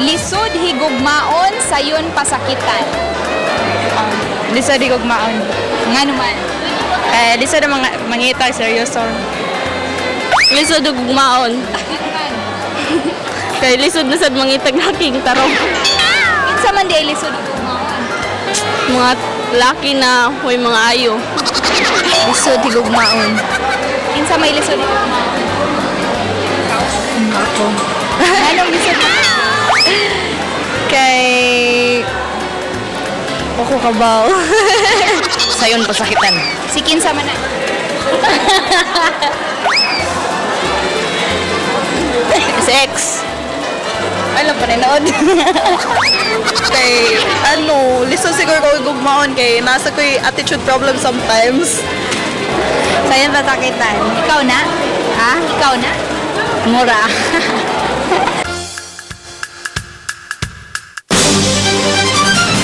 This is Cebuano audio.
Lisod higugmaon, sayon pasakitan. Lisod higugmaon. Nga naman? Eh, lisod ang mga mangita seryoso. Lisod og gugmaon. Kay lisod na sad mangitag laking tarong. Kinsa man di ay lisod higugmaon? Mga laki na may mga ayo. Lisod higugmaon. Kinsa may lisod higugmaon? Ako. Anong lisod? Kay ako kabaw. Sayon pasakitan. Si kinsa man na? Si ex. Alam pa nanood. Kay, ano, lisod siguro ko gugmaon kay nasa ko'y attitude problem sometimes. Sayon pasakitan. Ikaw na? Ha? Ikaw na? Mura.